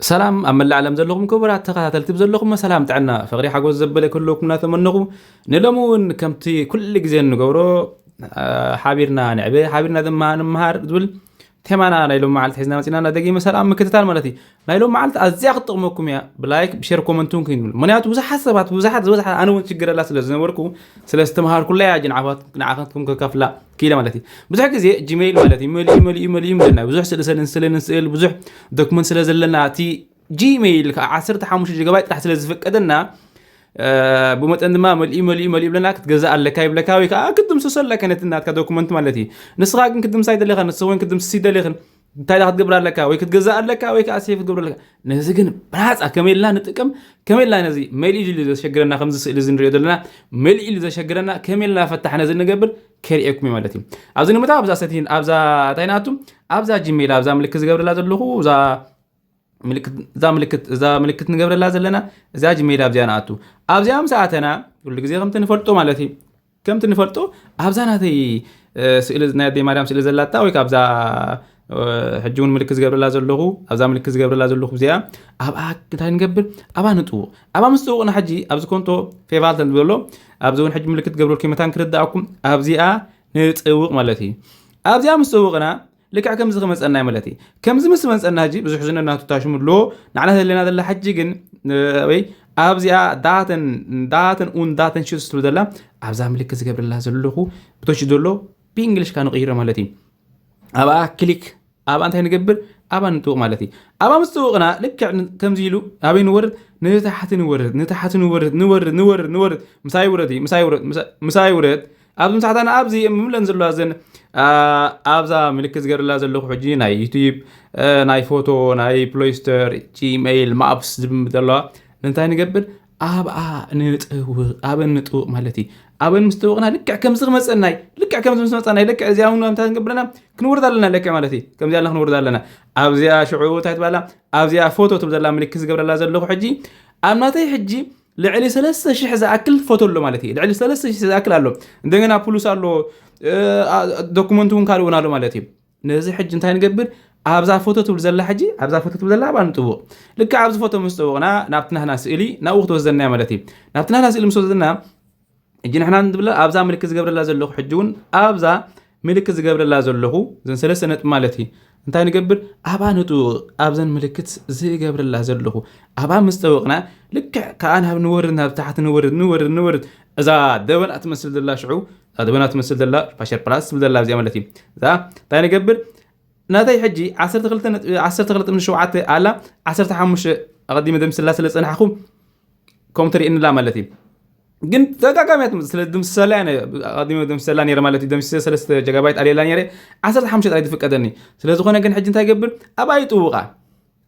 ሰላም ኣብ መላእ ዓለም ዘለኹም ክቡራት ተኸታተልቲ፣ ብዘለኹም ሰላም፣ ጥዕና፣ ፍቕሪ፣ ሓጎስ ዘበለ ክህልወኩም እናተመነኹ፣ ንሎሚ እውን ከምቲ ኩሉ ግዜ እንገብሮ፣ አ፣ ሓቢርና ንዕበ፣ ሓቢርና ድማ ንምሃር ዝብል ቴማና ናይ ሎሚ መዓልቲ ሒዝና መፂና። እና ደጊመ ሰላም ምክትታል ማለት እዩ። ናይ ሎሚ መዓልቲ ኣዝያ ክትጠቕመኩም እያ። ብላይክ፣ ብሼር፣ ኮመንት እውን ክንብል። ምክንያቱ ብዙሓት ሰባት፣ ብዙሓት ዝበዝሓ፣ ኣነ እውን ችግረላ ስለ ዝነበርኩ፣ ስለ ዝተምሃርኩላ እያ፣ ጅ ንዓኻት-፣ ንዓኻትኩም ከካፍላ ክኢለ ማለት እዩ። ብዙሕ ግዜ ጂሜይል ማለት እዩ፣ መሊኡ፣ መሊኡ፣ መሊኡ ይብለና። ብዙሕ ስእሊ ስለ ንስእል፣ ንስእል፣ ብዙሕ ዶክመንት ስለ ዘለና፣ እቲ ጂሜይል ከዓ ዓሰርተ ሓሙሽተ ጂጋባይት ጥራሕ ስለ ዝፈቀደና፣ እ፣ ብመጠን ድማ መሊኡ፣ መሊኡ፣ መሊኡ ይብለና። ክትገዝእ ኣለካ ይብለካ፣ ወይ ከዓ ክትድምስሶ ኣለካ ነቲ ናትካ ዶክመንት ማለት እዩ። ንስኻ ግን ክትድምስ ኣይደለኻን፣ ንስኻ እውን ክትድምስስ ኣይደለኽን። እንታይ ደኣ ክትገብር ኣለካ? ወይ ክትገዝእ ኣለካ፣ ወይ ከዓ ሴፍ ክትገብር ኣለካ። ነዚ ግን ብናፃ ከመይ ኢልና ንጥቀም፣ ከመይ ኢልና ነዚ መሊኡ ኢሉ ዘሸግረና፣ ከምዚ ስእሊ እዚ ንሪኦ ዘለና፣ መሊኡ ኢሉ ዘሸግረና፣ ከመይ ኢልና ፈታሕ ነዚ ንገብር፣ ከርእየኩም እዩ ማለት እዩ። ኣብዚ ንምእታው ኣብዛ ሰቲን፣ ኣብዛ እንታይ ንኣቱ? ኣብዛ ጂሜይል፣ ኣብዛ ምልክት ዝገብረላ ዘለኹ፣ እዛ ምልክት፣ እዛ ምልክት፣ እዛ ምልክት ንገብረላ ዘለና፣ እዛ ጂሜይል ኣብዚኣ ንኣቱ። ኣብዚኣ ምስ ኣተና፣ ኩሉ ግዜ ከምቲ ንፈልጦ ማለት እዩ። ከምቲ ንፈልጦ፣ ኣብዛ ናተይ፣ እ፣ ስእሊ፣ ናይ ኣደይ ማርያም ስእሊ ዘላታ፣ ወይ ካብዛ፣ እ፣ ሕጂ እውን ምልክት ዝገብረላ ዘለኹ፣ ኣብዛ ምልክት ዝገብረላ ዘለኹ እዚኣ፣ ኣብኣ እንታይ ንገብር? ኣብኣ ንጥውቕ። ኣብኣ ምስ ጥውቕና ሕጂ፣ ኣብዚ ኮንቶ ፌቫልተን ዝበሎ፣ ኣብዚ እውን ሕጂ ምልክት ገብረልኩም መታን ክርዳእኩም፣ ኣብዚኣ ንጥውቕ ማለት እዩ። ኣብዚኣ ምስ ጥውቕና፣ ልክዕ ከምዚ ክመጸና እዩ ማለት እዩ። ከምዚ ምስ መጸና፣ ሕጂ ብዙሕ ዝነ ናቱ ታሽሙ ኣሎ። ንዓና ዘለና ዘላ ሕጂ ግን፣ እ፣ ወይ ኣብዚኣ ዳተን፣ ዳተን ኡን ዳተን ሽትስ ትብል ዘላ፣ ኣብዛ ምልክት ዝገብረላ ዘለኹ፣ ብቶሽ ዘሎ ብእንግሊሽ ንቕይሮ ማለት እዩ። ኣብኣ ክሊክ፣ ኣብኣ እንታይ ንገብር? ኣብኣ ንጥውቕ ማለት እዩ። ኣብኣ ምስ ጥውቕና፣ ልክዕ ን-፣ ከምዚ ኢሉ ኣበይ ንወርድ? ንታሕቲ ንወርድ፣ ንታሕቲ ንወርድ፣ ንወርድ፣ ንወርድ፣ ንወርድ። ምሳይ ውረድ እዩ፣ ምሳይ ውረድ፣ ምሳ-፣ ምሳይ ውረድ። ኣብዚ ምሳሕታና ኣብዚ ምብለን ዘለዋ ዘን፣ አ፣ ኣብዛ ምልክት ዝገብረላ ዘለኹ ሕጂ ናይ ዩቲዩብ፣ እ፣ ናይ ፎቶ፣ ናይ ፕሌይ ስቶር፣ ጂሜይል፣ ማፕስ ዝብል ዘለዋ፣ እንታይ ንገብር? ኣብኣ ንጥውቕ፣ ኣብን ንጥውቕ ማለት እዩ። ኣብን ምስ ጥውቕና ልክዕ ከምዚ ክመጸናይ፣ ልክዕ ከምዚ ምስ መጸናይ፣ ልክዕ እዚኣ እውን እንታይ ክንገብረና? ክንወርድ ኣለና ልክዕ ማለት እዩ። ከምዚኣ ኣለና ክንወርድ ኣለና። ኣብዚኣ ሽዑ እንታይ ትባላ? ኣብዚኣ ፎቶ ትብል ዘላ ምልክት ዝገብረላ ዘለኹ ሕጂ፣ ኣብ ናተይ ሕጂ ልዕሊ ሰለስተ ሽሕ ዝኣክል ፎቶ ኣሎ ማለት እዩ። ልዕሊ ሰለስተ ሽሕ ዝኣክል ኣሎ። እንደገና ፕሉስ ኣሎ፣ እ፣ አ፣ ዶክመንት እውን ካልእ እውን ኣሎ ማለት እዩ። ነዚ ሕጂ እንታይ ንገብር? ኣብዛ ፎቶ ትብል ዘላ ሕጂ፣ ኣብዛ ፎቶ ትብል ዘላ ኣብኣ ንጥውቕ። ልክዕ ኣብዚ ፎቶ ምስ ጠወቕና፣ ናብቲ ናህና ስእሊ ናብኡ ክትወስደና እያ ማለት እዩ። ናብቲ ናህና ስእሊ ምስ ወሰደና፣ ሕጂ ንሕና ንብል ኣብዛ ምልክት ዝገብረላ ዘለኹ፣ ሕጂ እውን ኣብዛ ምልክት ዝገብረላ ዘለኹ፣ እዘን ሰለስተ ነጥቢ ማለት እዩ። እንታይ ንገብር? ኣብኣ ንጥውቕ፣ ኣብዘን ምልክት ዝገብረላ ዘለኹ። ኣብኣ ምስ ጠወቕና፣ ልክዕ ከኣ ናብ ንወርድ፣ ናብ ታሕቲ ንወርድ፣ ንወርድ፣ ንወርድ። እዛ ደበና ትመስል ዘላ ሽዑ፣ እዛ ደበና ትመስል ዘላ፣ ፋሸር ፕላስ ትብል ዘላ እዚኣ ማለት እዩ። እዛ እንታይ ንገብር? ናተይ ሕጂ ዓሰርተ ክልተ ነጥቢ፣ ዓሰርተ ክልተ ነጥቢ ሸውዓተ ኣላ፣ ዓሰርተ ሓሙሽተ ኣቐዲመ ደምስላ ስለ ዝጸናሕኹ፣ ከምኡ ትርእየኒ ኣላ ማለት እዩ። ግን ተደጋጋሚ እያ ትመጽእ፣ ስለ ድምስሰላ እያ፣ ነ-፣ ኣቐዲመ ደምስሰላ ነይረ ማለት እዩ። ደምሲሰ ሰለስተ ጀጋባይት ኣልየላ ነይረ፣ ዓሰርተ ሓሙሽተ ጥራይ ትፍቀደኒ። ስለ ዝኾነ ግን ሕጂ እንታይ ይገብር? ኣብኣ ይጥውቓ።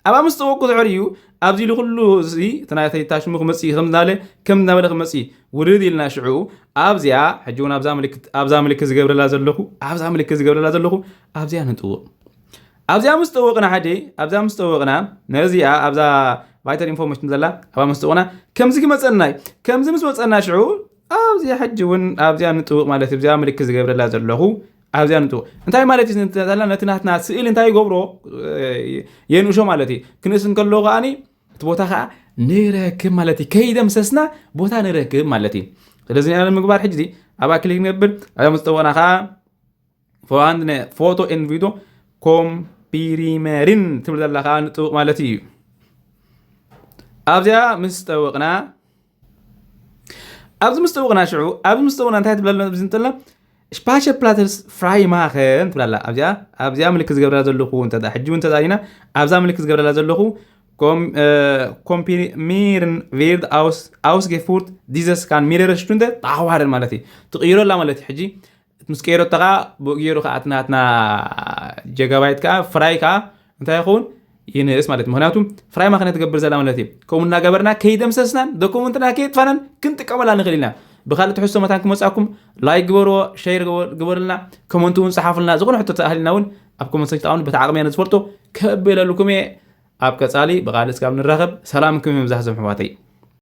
ኣብኣ ምስ ጠወቅኩ ድሕሪኡ፣ ኣብዚ ኢሉ ኩሉ እዚ፣ እቲ ናተይ ታሽሙ ክመጽእ እዩ፣ ከም እናበለ፣ ከም እናበለ ክመጽእ እዩ። ውርድ ኢልና ሽዑ፣ ኣብዚኣ፣ ሕጂ እውን ኣብዛ ምልክት፣ ኣብዛ ምልክት ዝገብረላ ዘለኹ፣ ኣብዛ ምልክት ዝገብረላ ዘለኹ፣ ኣብዚኣ ንጥውቕ። ኣብዚኣ ምስ ጠወቕና፣ ሓደ፣ ኣብዚኣ ምስ ጠወቕና፣ ነዚኣ፣ ኣብዛ ቫይታል ኢንፎርሜሽን ዘላ፣ ኣብኣ ምስ ጠወቕና፣ ከምዚ ክመጸና እዩ። ከምዚ ምስ መጸና ሽዑ፣ ኣብዚኣ ሕጂ እውን፣ ኣብዚኣ ንጥውቕ ማለት እዩ። ኣብዚኣ ምልክት ዝገብረላ ዘለኹ፣ ኣብዚኣ ንጥውቕ። እንታይ ማለት እዩ? ነቲ ናትና ስእሊ እንታይ ይገብሮ? የንእሾ ማለት እዩ። ክንእስ እንከሎ ከኣኒ፣ እቲ ቦታ ኸዓ ንረክብ ማለት እዩ። ከይደምሰስና ቦታ ንረክብ ማለት እዩ። ስለዚ ንሕና ንምግባር ሕጂ ኣብኣ ክሊክ ንገብር። ኣብዚኣ ምስ ጠወቕና ኸዓ ፎቶ ኤንድ ቪዲዮ ኮምፕሪመሪን ትብል ዘላ ኸዓ ንጥውቕ ማለት እዩ። ኣብዚኣ ምስ ጠወቕና፣ ኣብዚ ምስ ጠወቕና ሽዑ፣ ኣብዚ ምስ ጠወቕና እንታይ ትብለና ኣብዚ እንተላ? ስፓሸ ፕላተርስ ፍራይ ማኸን ትብላላ። ኣብዚኣ፣ ኣብዚኣ ምልክት ዝገብረላ ዘለኹ እንተ ደኣ፣ ሕጂ እውን እንተ ደኣ ኢና፣ ኣብዛ ምልክት ዝገብረላ ዘለኹ ኮም-፣ እ፣ ኮምፕሪመሪን ቬርድ ኣውስ-፣ ኣውስጌፉርት ዲዘስ ካን ሚረረ ሽቱንደ ጣዋረን ማለት እዩ። ትቕይሮ ኣላ ማለት እዩ። ሕጂ ምስ ቀይረቶ ከዓ ብኡ ገይሩ ከዓ እቲ ናትና ጀጋባይት ከዓ ፍራይ ከዓ እንታይ ይኸውን? ይንእስ ማለት እዩ። ምኽንያቱ ፍራይ ማኸን ትገብር ዘላ ማለት እዩ። ከምኡ እናገበርና ከይደምሰስናን ዶኩመንትና ከየጥፋናን ክንጥቀመላ ንኽእል ኢና። ብኻልእ ትሕዝቶ መታን ክመጻኩም ላይክ ግበርዎ፣ ሸር ግበ-፣ ግበሩልና፣ ኮመንት እውን ጸሓፉልና። ዝኾነ ሕቶ ተኣህልና እውን ኣብ ኮመንት ሰክሽን ተኣውን በቲ ዓቕሚ እየ ዝፈልጦ ከብለልኩም እየ። ኣብ ቀጻሊ ብኻልእ እስካብ ንራኸብ ሰላምኩም ይብዛሕ ዞም ኣሕዋተይ።